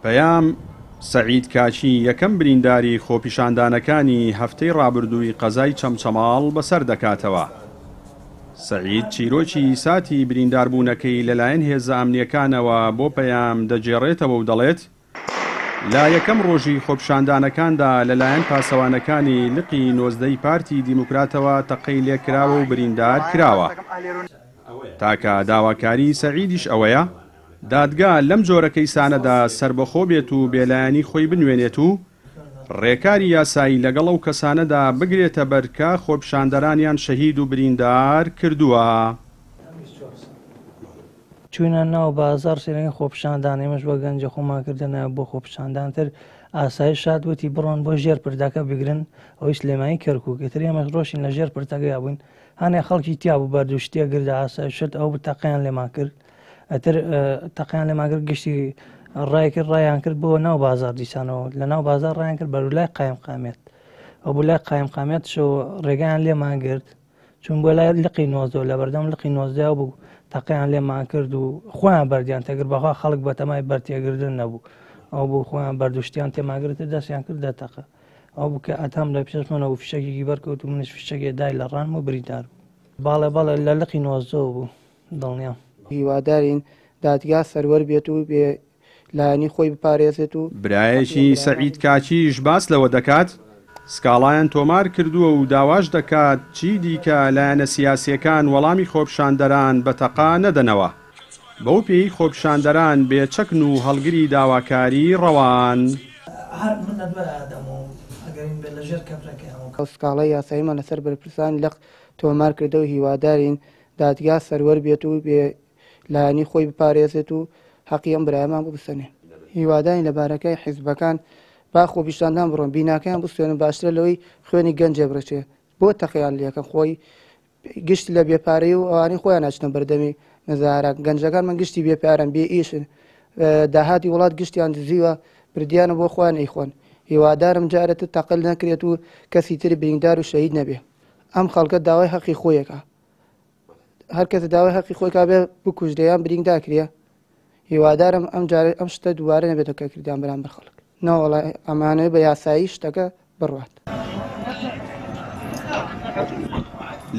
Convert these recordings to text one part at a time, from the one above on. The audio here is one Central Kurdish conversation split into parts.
پەیام سەعید کاکی یەکەم برینداری خۆپیشاندانەکانی هەفتەی ڕابردووی قەزای چەمچەماڵ بەسەر دەکاتەوە. سەعید چیرۆکی ساتی برینداربوونەکەی لەلایەن هێزە ئەمنییەکانەوە بۆ پەیام دەگێڕێتەوە و دەڵێت، لە یەکەم ڕۆژی خۆپیشاندانەکاندا لەلایەن پاسەوانەکانی لقی 19 ی پارتی دیموکراتەوە تەقەی لێکراوە و بریندار کراوە. تاکە داواکاری سەعیدیش ئەوەیە دادگا لەم جۆرە کەیسانەدا سەربەخۆ بێت و بێلایەنی خۆی بنوێنێت و ڕێکاری یاسایی لەگەڵ ئەو کەسانەدا بگرێتە بەر کە خۆپیشاندەرانیان شەهید و بریندار کردووە. چوینە ناو بازاڕ سەیرەکەین خۆپیشاندان، ئێمەش وەک گەنجە خۆمان کردە ناوێ بۆ خۆپیشاندان، تر ئاسایش هات وتی بڕۆن بۆ ژێر پردەکە بگرن، ئەوەی سلێمانی کەرکوک، ئیتر ئێمەش ڕۆشتین لە ژێر پردەکەیا بووین، هەنێ خەڵکی تیا بوو بەرد و شتێ گردە ئاسایش شت ئەو بوو تەقەیان لێمان کرد، ئیتر تەقەیان لێمان کرد گشتی ڕای کرد ڕایان کرد بۆ ناو بازاڕ دیسانەوە لە ناو بازاڕ ڕایان کرد بەرەو لای قایمقامیەت، ئەو بوو لای قایمقامیەتشەوە ڕێگایان لێمان گرت. چوون بۆ لای لقی 19 لە بەردەم لقی 19 بوو تەقیان لێمان کرد و خۆیان بەردیان تێگر بەخوا خەڵک بەتەمای بەرتێگردن نەبوو ئەو بوو خۆیان بەردوشتیان تێماگرت دەستیان کرد دە تەقە ئەو بوو کە ئەتام لە پێشمەوە و فیشەکێکی بەرکەوت و منیش فیشەکێ دای لە ڕانم و بریندار بوو باڵێ بەڵێ لە لقی 19 بوو دڵنیام. هیوادارین دادگا سەروەر بێت و بێ لایەنی خۆی بپارێزێت و برایەکی سەعید کاکیش باس لەوە دەکات، سکاڵایان تۆمار کردووە و داواش دەکات چیدیکە لایەنە سیاسییەکان وەڵامی خۆپیشاندەران بە تەقە نەدەنەوە، بەو پێی خۆپیشاندەران بێ چەکن و هەڵگری داواکاریی ڕەوان. سکاڵای یاساییمان لەسەر بەرپرسانی لق تۆمار کردە و هیوادارین دادگا سەروەر بێت و بێ لایەنی خۆی بپارێزێت و حەقی ئەم برایەمان بۆ بسەنێ. هیوادارین لە بارەکای حیزبەکان با خۆپیشاندان بڕۆن بیناکەیان بسوێنن باشترە لەوەی خوێنی گەنجێ بڕچێ بۆ تەقیان لەکەن خۆی گشت لە بێپارەی و ئەوانەی خۆیان ناچنە بەردەمی مەزارە گەنجەکان من گشتی بێپارەن بێ ئیشن داهاتی وڵات گشتیان دزیوە بردیانە بۆ خۆیان ئەیخۆن هیوادارم جارێتر تەقل نەکرێت و کەسی تر بریندار و شەهید نەبێ ئەم خەڵکە داوای حەقی خۆیەکە هەر کەس داوای هەقی خۆی کا بێ بکوژرێ یان بریندار کرێ هیوادارم ئەم جارە ئەم شتە دووبارە نەبێتەوە کە کردیان بەرامبەر خەڵک نەوەڵا ئەمانەوێ بە یاسایی شتەکە بڕوات.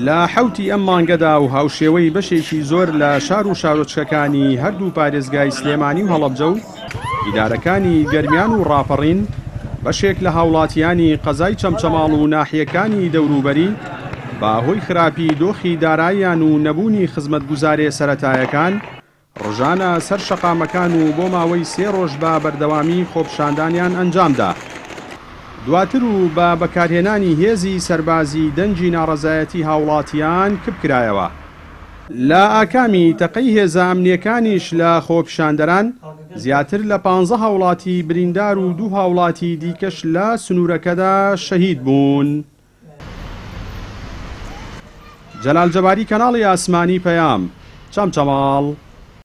لە حەوتی ئەم مانگەدا و هاوشێوەی بەشێکی زۆر لە شار و شارۆچکەکانی هەردوو پارێزگای سلێمانی و هەڵەبجە و ئیدارەکانی گەرمیان و ڕاپەڕین، بەشێک لە هاوڵاتیانی قەزای چەمچەماڵ و ناحیەکانی دەوروبەری بە هۆی خراپی دۆخی داراییان و نەبوونی خزمەتگوزارێ سەرەتایەکان ڕژانە سەر شەقامەکان و بۆ ماوەی سێ ڕۆژ بە بەردەوامی خۆپیشاندانیان ئەنجامدا. دواتر و بە بەکارهێنانی هێزی سەربازی دەنگی ناڕەزایەتی هاوڵاتیان کپکرایەوە. لە ئاکامی تەقەی هێزە ئەمنییەکانیش لە خۆپیشاندەران، زیاتر لە پانزە هاوڵاتی بریندار و دوو هاوڵاتی دیکەش لە سنوورەکەدا شەهید بوون. جەلال جەباری کەناڵی ئاسمانی پەیام، چەمچەماڵ.